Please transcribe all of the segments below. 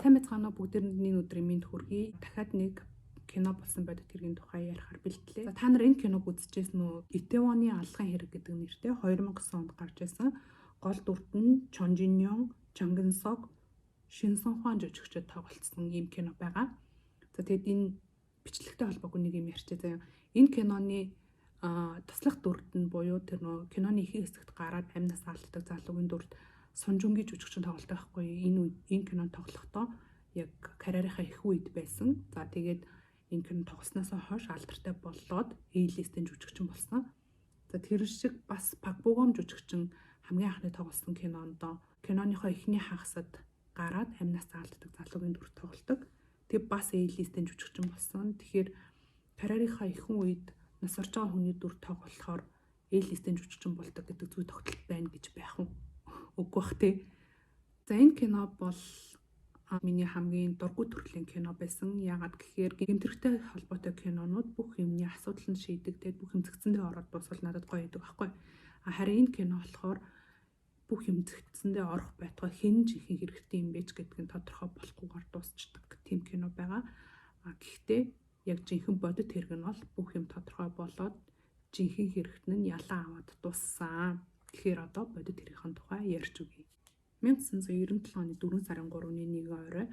Сайн байцгаана уу, бүгдээрэнд энэ өдрийн мэнд хүргэе. Дахиад нэг кино болсон бодит хэргийн тухай ярихаар бэлтлээ. За, та нар энэ киног үзчихсэн үү? Итэвоны аллахын хэрэг гэдэг нэртэй 2009 онд гарч ирсэн. Гол дүрт нь Чон Жин Йон, Чан Гын Сок, Шин Сон Хван жүжигчид тоглолцсон ийм кино байгаа. За, тэгэд энэ бичлэгтэй холбоогүй нэг юм ярьчих заяа. Энэ киноны туслах дүрд нь буюу тэр нөө киноны ихэнх хэсэгт гараад амнаас алддаг залуугийн дүрд Сунжунгийн жүжигчин тоглолтой байхгүй. Энэ үед энэ кинонд тоглохдоо яг карьерийнхаа их үед байсан. За, тэгээд энэ кино тоглосноос хойш алдартай боллоод A-list-ийн жүжигчин болсон. За, тэр шиг бас Пак Богом жүжигчин хамгийн анхны тоглосон кинонд киноныхоо эхний хагасад гараад амнаас алддаг залуугийн дүр тоглодог. Тэг бас A-list-ийн жүжигчин болсон. Тэгэхээр карьерийнхаа ихэнх үед нас орж байгаа хүний дүр тоглохоор A-list-ийн жүжигчин болдог гэдэг зүй тогтолт байна гэж байх уу? Үгүй бах тий. За, энэ кино бол миний хамгийн дургүй төрлийн кино байсан. Яагаад гэхээр гэмт хэрэгтэй холбоотой кинонууд бүх юмны асуудал нь шийдэгдээд, бүх юм зэгцэндээ ороод дуусвал надад гоё байдаг байхгүй. А харин энэ кино болохоор бүх юм зэгцэндээ орох байтугай хэн жинхэнэ хэрэгтэй юм бэ ч гэдг нь тодорхой болохгүйгээр дуусчдаг тийм кино байгаа. А гэхдээ яг жинхэнэ бодит хэрэг нь бол бүх юм тодорхой болоод жинхэнэ хэрэгт нь ялан аваад дууссан. Тэгэхээр одоо бодит хэргийн тухай ярьж өгье. 1997 оны 4 сарын 3-ны 1 орой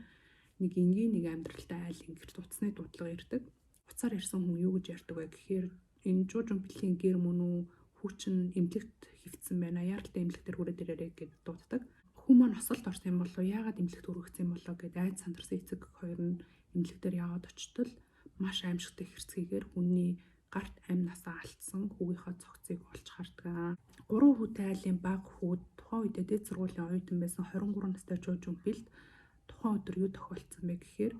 нэг энгийн нэг амьдралтай айлын гэрт утасны дуудлага ирдэг. Утсаар ирсэн хүн юу гэж ярьдаг вэ гэхээр энэ Жужунпилийн гэр мөн үү, хүү чинь эмнэлэгт хэвтсэн байна. Яаралтай эмнэлэг дээр хүрээд ирээрэй гэд дууддаг. Хүн маань осолд орсон юм болов, яагаад эмнэлэгт хүргэсэн юм болоо гэд айд сандарсан эцэг хоёр нь эмнэлэг дээр яваад очтол маш аимшигтай хэрцгийгээр хүний гарт амь насаа алдсан хүүгийнхаа цогцыг олж хардаг. Гурван хүүтэй айлын бага хүү, тухайн үедээ дээд сургуулийн оюутан байсан 23 настай Жуу Жунпилд тухайн өдөр юу тохиолдсон бэ гэхээр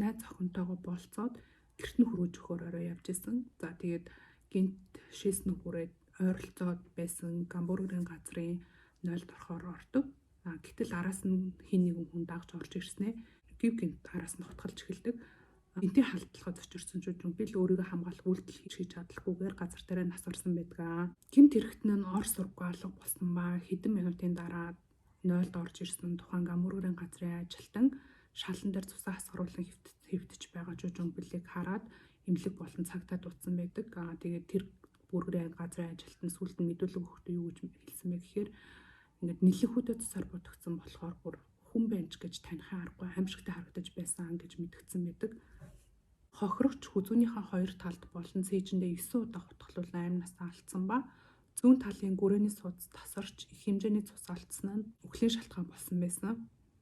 найз охинтойгоо болцоод гэрт нь хөргөж өгөхөөр орой явж исэн. За, тэгээд гэнэт шээсэн хүрээд ойролцоод байсан гамбургерын газрын 0-д орохоор ордог. А гэтэл араас нь хэн нэгэн хүн дагж орж ирснээ гів гэнэт араас нь хутгалж эхэлдэг. Энтэй халдлагаа зочирсон Жужунпил өөрийгөө хамгаалах үйлдэл хийж чадалгүйгээр газар дээрээ нас орсон байдаг. Гэмт хэрэгтэн нь ор сургуу алга болсон ба хэдэн минутын дараа 0-д орж ирсэн тухайн гамбургерын газрын ажилтан шалан дээр цусаа хасгаруулан хэвтэж байгаа Жужунпилийг хараад эмнэлэг болон цагтаа дуудсан байдаг. Аа, тэгээд тэр бүргэрийн газрын ажилтан сүүлд нь мэдүүлэг өгөхдөө юу гэж хэлсэн бэ гэхээр ингээд нэлэнхүйдээ цусаар будагдсан болохоор бүр хүн байна ч гэж танихын аргагүй аимшигтай харагдаж байсан гэж мэдгдсэн байдаг. Хохирогч хүзүүнийхээ хоёр талд болон цээжиндээ 9 удаа хутгалуулан амь насаа алдсан ба зүүн талын гүрээний судас тасарч их хэмжээний цус алдсан нь үхлийн шалтгаан болсон байсан.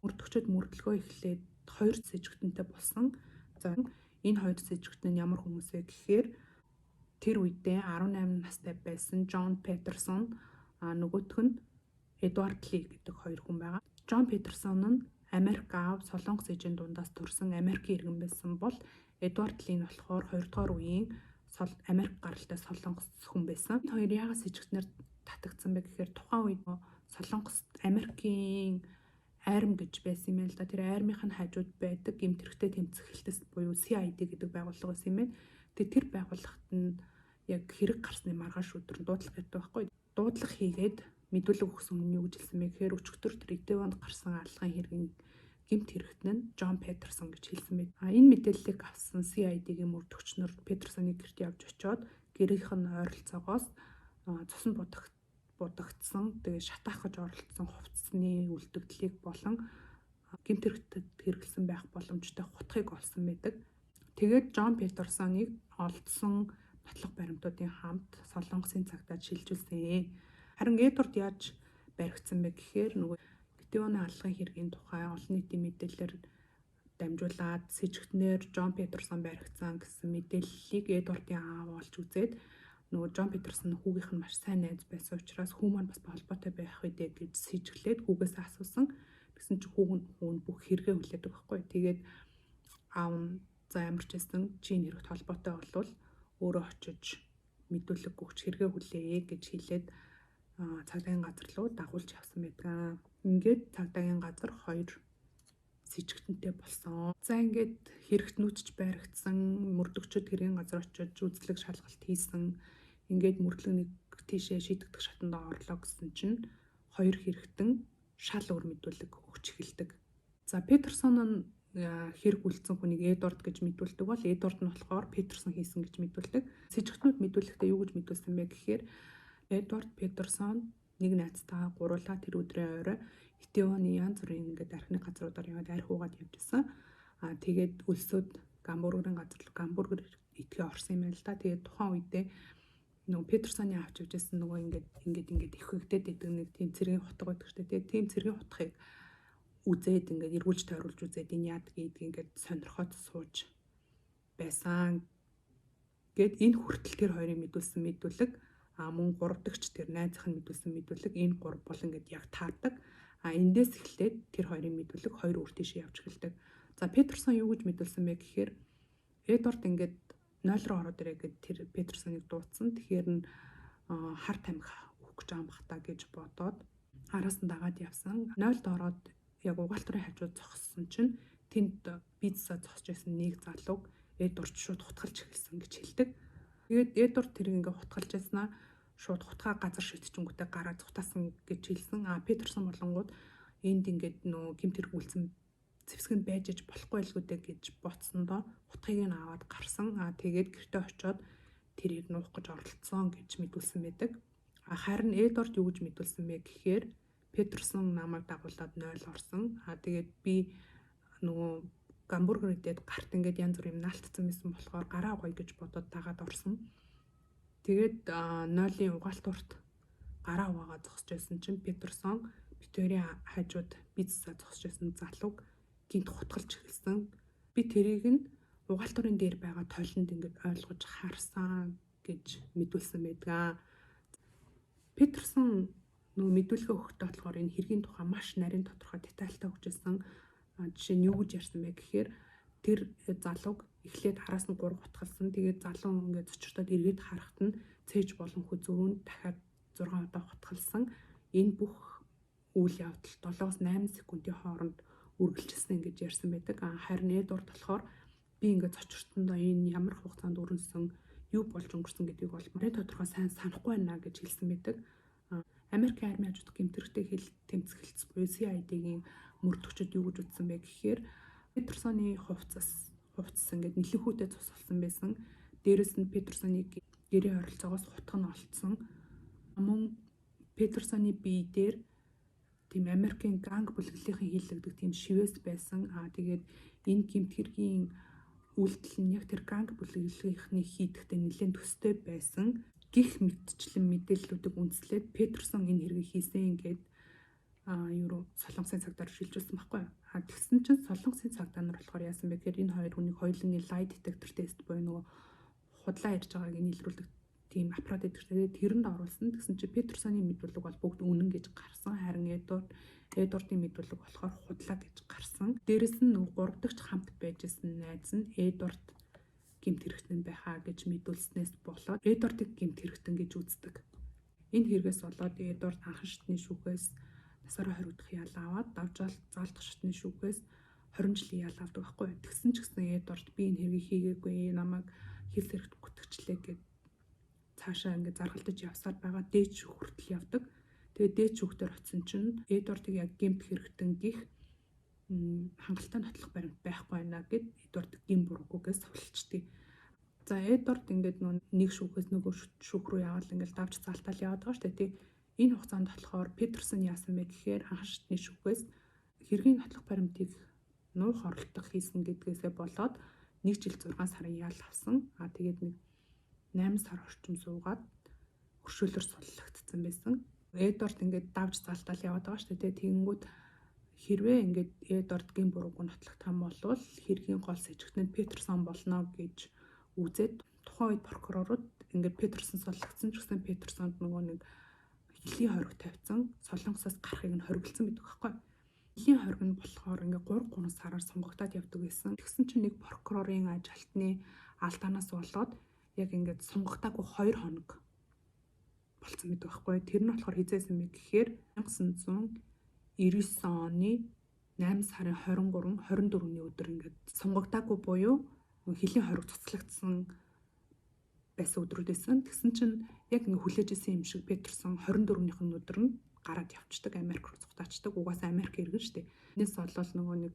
Мөрдөгчид мөрдлөгөө эхлээд хоёр сэжигтэнтэй болсон. За, энэ хоёр сэжигтэн нь ямар хүмүүс вэ гэхээр тэр үедээ 18 настай байсан Джон Петерсон, а нөгөөх нь Эдвард Ли гэдэг хоёр хүн байгаа. Джон Петерсон нь Америк аав, Солонгос ээжийн дундаас төрсэн Америкийн иргэн байсан бол Эдвард Ли нь болохоор 2 дугаар үеийн Америк гаралтай Солонгос хүн байсан. Энэ хоёр яагаад сэжигтнэр татагдсан бэ гэхээр тухайн үед Солонгост Америкийн арми гэж байсан юм байна л да. Тэр армийн хажууд байдаг гэмт хэрэгтэй тэмцэх хэлтэс буюу CID гэдэг байгууллага байсан юм байна. Тэгээ тэр байгууллагт нь яг хэрэг гарсны маргааш өдөр нь дуудлага хийдэг байхгүй. Дуудлага хийгээд мэдүүлэг өгсөн хүн юу гэж хэлсэн бэ гэхээр өчигдөр тэр Итэвонд гарсан алган хэргийн гэмт хэрэгтэн нь Джон Петерсон гэж хэлсэн байт. А энэ мэдээллийг авсан CID-гийн мөрдөгч нар Петерсоны гэрт явж очиод гэрийнх нь ойролцоогоос цуснд будагдсан, тэгээ шатаах гэж оролцсон хувцсны үлдэгдлийг болон гэмт хэрэгтэд хэрэглэсэн байх боломжтой хутгийг олсон байдаг. Тэгээд Джон Петерсоныг олдсон нотлох баримтуудын хамт Солонгосын цагдаад шилжүүлсэн. Харин Эдвард яаж баригдсан бэ гэхээр нөгөө Итэвоны аллагын хэргийн тухай олон нийтийн мэдээлэлээр дамжуулаад сэжигтнэр Джон Петерсон баригдсан гэсэн мэдээллийг Эдвардын аав олж үзээд, нөгөө Джон Петерсон хүүгийнх нь маш сайн найз байсан учраас хүү маань бас холбоотой байх үедээ гэж сэжиглээд хүүгээс асуусан. Тэгсэн чинь хүүг нь хүү нь бүх хэрэгээ хүлээдэг байхгүй. Тэгээд аав нь за ямар ч байсан чи энэ хэрэгт холбоотой болвол өөрөө очиж мэдүүлэг өгч хэрэгээ хүлээе гэж хэлээд цагдаагийн газар руу дагуулж явсан байдаг. Ингээд цагдаагийн газар хоёр сэжигтэнтэй болсон. За, ингээд хэрэгтнүүд ч баригдсан, мөрдөгчид хэргийн газар очиж үзлэг шалгалт хийсэн. Ингээд мөрдлөг нэг тийшээ шийдэгдэх шатанд орлоо гэсэн чинь хоёр хэрэгтэн шал өөр мэдүүлэг өгч эхэлдэг. За, Петерсон нь хэрэг үлдсэн хүнийг Эдвард гэж мэдүүлдэг бол Эдвард нь болохоор Петерсон хийсэн гэж мэдүүлдэг. Сэжигтнүүд мэдүүлэхдээ юу гэж мэдүүлсэн бэ гэхээр Эдвард Петерсон нэг найзтайгаа гуруулаа тэр өдрийн орой Итэвоны янз бүрийн ингээд архины газруудаар яваад арх уугаад явж исэн. Аа, тэгээд өлсөөд гамбургерын газар руу гамбургер идэхээ орсон юм байна л да. Тэгээд тухайн үедээ нөгөө Петерсоны авч явж исэн нөгөө ингээд ингээд ингээд ихвэгдээд идэг нэг тийм цэргийн хутга байдаг шүү дээ. Тэгээд тийм цэргийн хутгийг үзээд, ингээд эргүүлж тойруулж үзээд, энэ яадаг гэдгийг ингээд сонирхоод сууж байсан. Гээд энэ хүртэл тэр хоёрыг мэдүүлсэн мэдүүлэг, а мөн гурав дахьч тэр найзах нь мэдүүлсэн мэдүүлэг, энэ гурав бол ингээд яг таардаг. А эндээс эхлээд тэр хоёрын мэдүүлэг хоёр өөр тийшээ явж эхэлдэг. За, Петерсон юу гэж мэдүүлсэн бэ гэхээр Эдвард ингээд 0 руу ороод ирээ гэд тэр Петерсоныг дуудсан. Тэгэхээр нь хар тамхи өгөх гэж байгаа юм бах та гэж бодоод араас нь дагаад явсан. 0-д ороод яг угаалтурын хажууд зогссон чинь тэнд пицца зогсож байсан нэг залууг Эдвард шууд хутгалж эхэлсэн гэж хэлдэг. Тэгээд Эдвард тэрийг ингээ хутгалж яснаа шууд хутгаа газар шидчихэнгүүтээ гараа зугтаасан гэж хэлсэн. А Петерсон болонгууд энд ингээд нөө гэмт хэрэг үлдсэн зэвсгэнд байж иж болохгүй байлгүй дээ гэж ботсондоо хутгийг нь аваад гарсан. А тэгээд гэртээ очиод тэрийг нуух гэж оролцсон гэж мэдүүлсэн байдаг. А харин Эдвард юу гэж мэдүүлсэн бэ гэхээр Петерсон намайг дагуулад 0 орсон. А тэгээд би нөгөө гамбургер идээд гарт ингээд янз бүр юм наалтцсан байсан болохоор гараа гоё гэж бодоод дагаад орсон. Тэгээд нойлын угаалтурт гараа угаагаа зогсож байсан чинь Петерсон бид хоёрын хажууд пицца зогсож байсан залууг гинт хутгалж эхэлсэн. Би тэрийг нь угаалтурын дээр байгаа толинд ингээд ойлгож харсан гэж мэдүүлсэн байдаг. Петерсон нөгөө мэдүүлгээ өгөхдөө болохоор энэ хэргийн тухай маш нарийн тодорхой детальтай өгч ирсэн. Жишээ нь юу гэж ярьсан бэ гэхээр тэр залууг эхлээд араас нь 3 хутгалсан. Тэгээд залуу ингээд цочиртоод эргээд харахад нь цээж болон хүзүүн дахиад 6 удаа хутгалсан. Энэ бүх үйл явдал 7-8 секундын хооронд үргэлжилсэн гэж ярьсан байдаг. Харин Эдвард болохоор би ингээд цочиртондоо энэ ямар хугацаанд өрнөсөн, юу болж өнгөрсөн гэдгийг бол нарийн тодорхой сайн санахгүй байна гэж хэлсэн байдаг. Америкийн армийн хажууд гэмт хэрэгтэй хил тэмцгэлц буюу CID-гийн мөрдөгчд юу гэж үзсэн бэ гэхээр Петерсоны хувцас ингээд нэлэнхүүтэй цус болсон байсан. Дээрэс нь Петерсоны гэрээ ойролцоогоос хутга нь олцсон. Мөн Петерсоны бие дээр тийм Америкийн ганг бүлэглэлийнхэн хийлэгдэх тийм шивээс байсан. Аа, тэгээд энэ гэмт хэргийн үйлдэл нь яг тэр ганг бүлэглэлийнхний хийдэхтэй нэлээд төстэй байсан гих мэтчлэн мэдээллүүдийг үндэслээд Петерсон энэ хэргийг хийсэн ингээд юу руу Солонгосын цагдаар шилжүүлсэн байхгүй. А тэгсэн чинь Солонгосын цагдаа нар болохоор яасан бэ гэхээр энэ хоёр хүнийг хоёулангийн lie detector test буюу нөгөө худлаа ярьж байгааг нь илрүүлдэг тийм аппарат идэх тэгээд тэрэнд оруулсан. Тэгсэн чинь Петерсоны мэдүүлэг бол бүгд үнэн гэж гарсан. Харин Эдвардын мэдүүлэг болохоор худлаа гэж гарсан. Дээрэс нь нөгөө гурав дахь хамт байж исэн найз нь Эдвард гэмт хэрэгтэн байхаа гэж мэдүүлснээс болоод Эдвардыг гэмт хэрэгтэн гэж үздэг. Энэ хэрэгээс болоод Эдвард анхан шатны шүүхээс насаараа хоригдох ял аваад, давжаал заалдах шатны шүүхээс 20 жилийн ял авдаг байхгүй. Тэгсэн ч гэсэн Эдвард би энэ хэргийг хийгээгүй, намайг хил хэрэгт гүтгчлээ гэд цаашаа ингээд заргалдаж явсаар байгаа, дээд шүүх хүртэл явдаг. Тэгээд дээд шүүхтэр очисон чинь Эдвардыг яг гэмт хэрэгтэн гих хангалттай нотлох баримт байхгүй байна гэд Эдвард гэм буруугүй гэж сувлчдаг. За, Эдвард ингээд нэг шүүхээс нөгөө шүүх рүү яваал ингээд давж заалтаал яваад байгаа шүү дээ. Тий. Энэ хугацаанд болохоор Петерсон яасан бэ гэхээр анхан шатны шүүхээс хэргийн нотлох баримтыг нуух оролдох хийсэн гэдгээсээ болоод 1 жил 6 сарын ял авсан. А тэгээд нэг 8 сар орчим суугаад өршөөлөөр суллагдсан байсан. Эдвард ингээд давж залтаал яваад байгаа шүү дээ. Тэгэнгүүт хэрвээ ингээд Эдвард гэм буруугүй нотлогдох юм бол хэргийн гол сэжигтэн нь Петерсон болно гэж үзээд тухайн үед прокурорууд ингээд Петерсон суллагдсан ч гэсэн Петерсонд нөгөө нэг хөлийн хориг тавьсан, Солонгосоос гарахыг нь хориглосон гэдэг байхгүй. Хөлийн хориг нь болохоор ингээд 3 3 сараар сунгагдаад явдаг байсан. Тэгсэн чинь нэг прокурорын ажилтны алдаанаас болоод яг ингээд сунгагдаагүй 2 хоног болцсон гэдэг байхгүй. Тэр нь болохоор хизээсэн бэ гэхээр 1999 оны 8 сарын 23, 24-ний өдөр ингээд сунгагдаагүй буюу хөлийн хориг цуцлагдсан байсан өдрүүд байсан. Тэгсэн чинь яг ингэ хүлээж исэн юм шиг Петерсон 24-ийнх нь өдөр нь гараад явцдаг, Америк руу цухтаачдаг. Угаасаа Америк иргэн штэ. Энэс болол нөгөө нэг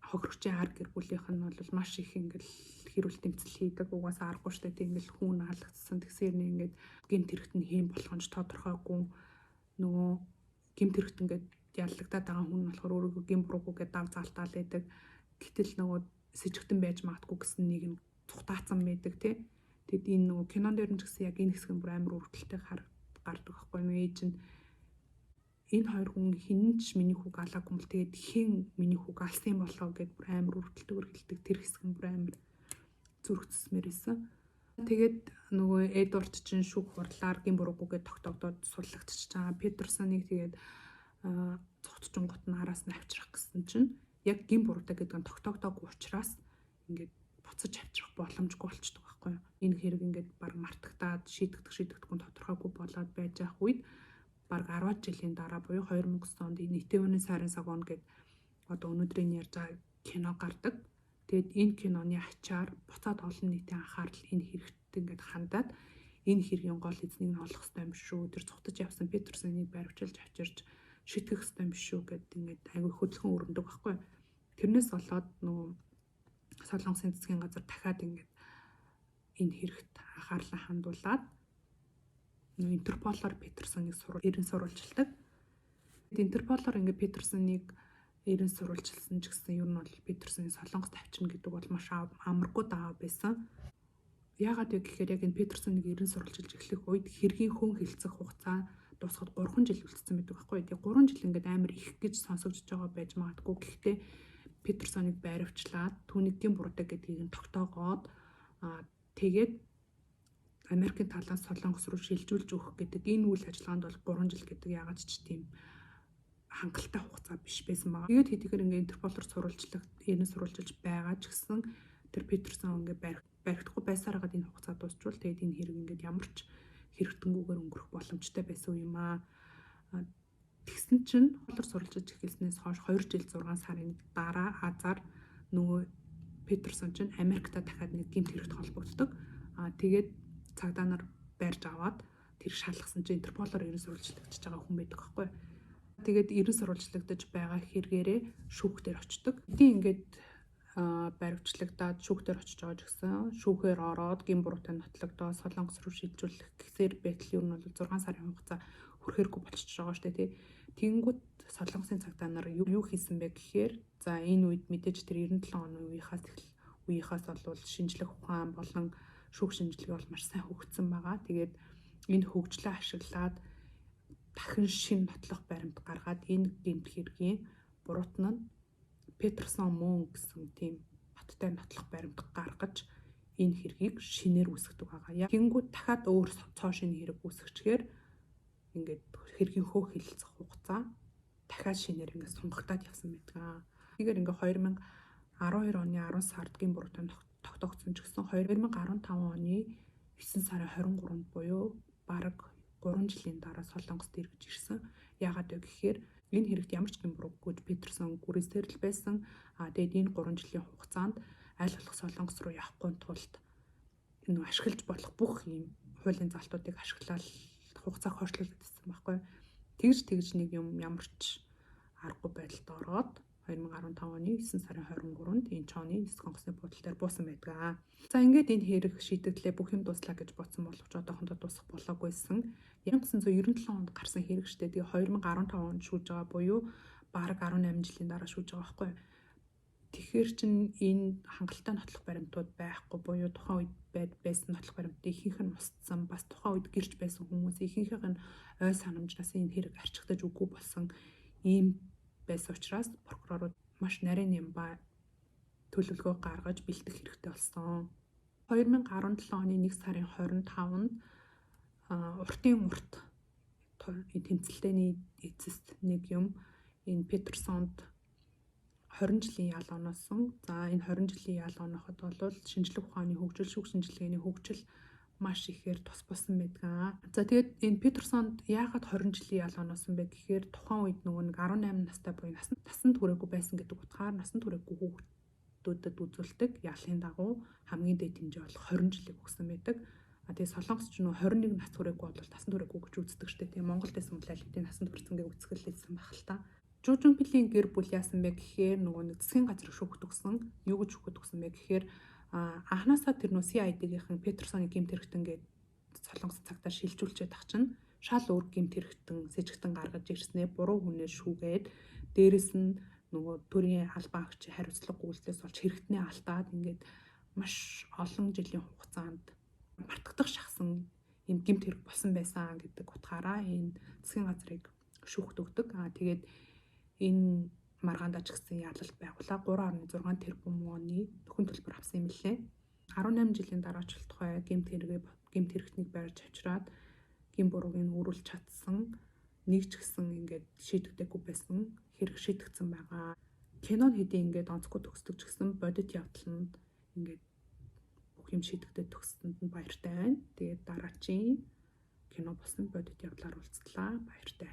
хохирогчийн ар гэр бүлийнх нь бол маш их ингээл хэрүүл тэмцэл хийдэг. Угаасаа аргагүй штэ. Тийм ингээл хүн алагдсан. Тэгсээр нэг ингээд гэмт хэрэгт нь хийм болох нь тодорхойгүй. Нөгөө гэмт хэрэгт ингээд яллагдаад байгаа хүн нь болохоор өөрийгөө гэм буруугүй гэдээ дав залтаал байдаг. Гэтэл нөгөө сэжигтэн байж магадгүй гэсэн нэг нь цухтаацсан байдаг тий. Тэгэд энэ нөгөө кинон дээр нь ч гэсэн яг энэ хэсэг нь бүр амар өргөдөлтэй гардаг байхгүй юу? Ээж нь энэ хоёр хүн хин ч миний хүүг алаагүй юм бол тэгээд хэн миний хүүг алсан юм болоо гэд бүр амар өргөдөлтөөр хэлдэг. Тэр хэсэг нь бүр амар зүрхцсмээр байсан. Тэгээд нөгөө Эдвард чинь шүүх хурлаар гэм буруугүйгээ тогтоогдоод суллагдчихж байгаа. Петерсоныг тэгээд цогтчонгот нь араас нь авчрах гэсэн чинь яг гэм буруутай гэдэг нь тогтоогдоогүй учраас ингээд буцаж авчрах боломжгүй болчдөг байхгүй юу. Энэ хэрэг ингээд баг мартагтаад шийдэгдэх шийдэгдэхгүй тодорхойгүй болоод байж байгаа үед баг 10 жилийн дараа буюу 2009 онд энэ Итэвоны Сайран Сагон гэдэг одоо өнөөдрийн ярьж байгаа кино гардаг. Тэгээд энэ киноны ачаар буцаад олон нийтийн анхаарал энэ хэрэгт ингээд хандаад энэ хэргийн гол эзнийг нь олох ёстой юм шүү. Тэр цухтаж явсан Петерсоныг баривчилж авчирч шийтгэх ёстой юм шүү гэд ингээд айгүй хөдөлгөөн өрнөдөг байхгүй. Тэрнээс болоод нөгөө Солонгосын засгийн газар дахиад ингээд энэ хэрэгт анхаарлаа хандуулад нөгөө Интерполоор Петерсоныг эрен сурвалжилдаг. Интерполоор ингээд Петерсоныг эрен сурвалжилсан ч гэсэн ер нь бол Петерсоныг Солонгост авчирна гэдэг бол маш амаргүй даа байсан. Яагаад вэ гэхээр яг энэ Петерсоныг эрен сурвалжилж эхлэх үед хэргийн хөн хилцэх хугацаа дуусахад 3 жил үлдсэн байдаг байхгүй. Тэгээ 3 жил ингээд амар их гэж сонсогдож байгаа байж магадгүй. Гэхдээ Петерсоныг баривчлаад түүнийг гэм буруутай гэдгийг нь тогтоогоод тэгээд Америкийн талаас Солонгос руу шилжүүлж өгөх гэдэг энэ үйл ажиллагаанд бол 3 жил гэдэг яагаад ч тийм хангалттай хугацаа биш байсан байгаа. Тэгээд хэдийгээр ингээд Интерполоор сурвалжлах, ерэн сурвалжилж байгаа ч гэсэн тэр Петерсон ингээд баригдахгүй байсаар хагаад энэ хугацаа дуусчвал тэгээд энэ хэрэг ингээд ямар ч хэрэгтэнгүүгээр өнгөрөх боломжтой байсан юм аа. Тэгсэн чинь холор сурвалжиж эхэлснээс хойш 2 жил 6 сарын дараа азар нөгөө Петерсон чинь Америкта дахиад нэг гэмт хэрэгт холбогддог. Тэгээд цагдаа нар барьж аваад тэр шалгасан чинь Интерполоор ерэн сурвалжлагдчихж байгаа хүн байдаг байхгүй. Тэгээд ерэн сурвалжлагдаж байгаа хэрэгээрээ шүүх дээр очдог. Тийм ингээд баривчлагдаад шүүх дээр очиж байгаа ч гэсэн шүүхээр ороод гэм буруутай нотлогдоо Солонгос руу шилжүүлэх гэсээр байтал ер нь бол 6 сарын хугацаа хүрхээргүй болчихж байгаа шүү дээ тий. Тэнгүүт Солонгосын цагдаа нар юу хийсэн бэ гэхээр за энэ үед мэдээж тэр 97 оны үеийнхээс бол шинжлэх ухаан болон шүүх шинжилгээ бол маш сайн хөгжсөн байгаа. Тэгээд энэ хөгжлөө ашиглаад дахин шинэ нотлох баримт гаргаад энэ гэмт хэргийн буруутан нь Петерсон мөн гэсэн тийм ноцтой нотлох баримт гаргаж энэ хэргийг шинээр үүсгэдэг байгаа. Тэнгүүд дахиад өөр цоо шинэ хэрэг үүсгэчихээр ингээд хэргийн хөө хилэлцэх хугацаа дахиад шинээр ингээд сунгагдаад явсан байдаг. Тэгэхээр ингээд 2012 оны 10 сард гин буруутай тогтоогдсон ч гэсэн 2015 оны 9 сарын 23-нд буюу бараг 3 жилийн дараа Солонгост эргэж ирсэн. Яагаад вэ гэхээр энэ хэрэгт ямар ч гэм буруугүй Петерсон гүрээсээр л байсан. Тэгээд энэ 3 жилийн хугацаанд аль болох Солонгос руу явахгүй тулд энэ ашиглаж болох бүх юм хуулийн залтуудыг ашиглаад хугацааг хойшлуулад байсан байхгүй. Тэгж нэг юм ямар ч аргагүй байдалд ороод 2015 оны 9 сарын 23-нд Инчоны нисэх онгоцны буудлын дээр буусан байдаг. За ингээд энэ хэрэг шийдэгдлээ, бүх юм дууслаа гэж бодсон боловч одоохондоо дуусах болоогүйсэн. 1997 онд гарсан хэрэг штэ. Тэгээ 2015 онд шүүж байгаа буюу бараг 18 жилийн дараа шүүж байгаа байхгүй. Тэгэхээр чин энэ хангалттай нотлох баримтууд байхгүй буюу тухайн үед байсан нотлох баримтын ихэнх нь устсан, бас тухайн үед гэрч байсан хүмүүс ихэнхийнх нь ой санамжнаас энэ хэрэг арчигдаж үгүй болсон ийм байсан учраас прокурорууд маш нарийн юм ба төлөвлөгөө гаргаж бэлтгэх хэрэгтэй болсон. 2017 оны 1 сарын 25-нд уртын урт тэмцэлтээний эцэст нэг юм энэ Петерсонд 20 жилийн ял оноосон. За энэ 20 жилийн ял онооход бол шинжлэх ухааны хөгжил, шүүх шинжилгээний хөгжил маш ихээр тус болсон байдаг. За тэгээд энэ Петерсонд яагаад 20 жилийн ял оноосон бэ гэхээр тухайн үед нөгөө нэг 18 настай буюу насанд хүрээгүй байсан гэдэг утгаар насанд хүрээгүй хүүхдүүдэд үзүүлдэг ялын дагуу хамгийн дээд хэмжээ болох 20 жилийг өгсөн байдаг. А тэгээ Солонгос ч нөө 21 нас хүрээгүй бол насан туршаагүй гэж үздэг штэ. Тэгээ Монголд байсан бол аль хэдийн насанд хүрсэн гэж үзэсгэлээсэн байх л та. Жужүнпилийн гэр бүл яасан бэ гэхээр нөгөө нэг засгийн газар шүүхт өгсөн. Юу гэж шүүхт өгсөн бэ гэхээр анханасаа тэр нөө CID-гийнхэн Петерсоны гэмт хэрэгтэн гээд Солонгос цагтаа шилжүүлчихэд ах чинь шал өөр гэмт хэрэгтэн сэжигтэн гаргаж ирснээ буруу хүнээ шүүгээд, дээрэс нь нөгөө төрийн албан агчийн хариуцлага үйлдэлээс болж хэрэгтнээ алдаад, ингээд маш олон жилийн хугацаанд мартагдах шахсан юм гэмт хэрэг болсон байсан гэдэг утгаараа энэ засгийн газрыг шүүхт өгдөг. Аа, тэгээд энэ маргаандаа ч гэсэн ялалт байгуулаа 3.6 тэрбум воны нөхөн төлбөр авсан юм лээ. 18 жилийн дараа ч болтугай гэмт хэрэгээ гэмт хэрэгтнийг барьж авчираад гэм бурууг нь өөрүүлж чадсан, нэг ч гэсэн ингээд шийдэгдээгүй байсан хэрэг шийдэгдсэн байгаа. Кино нь хэдий ингээд онцгүй төгсдөг ч гэсэн бодит явдал нь ингээд бүх юм шийдэгдээд төгссөнд нь баяртай байна. Тэгээд дараачийн кино болсон бодит явдлаар уулзлаа. Баяртай.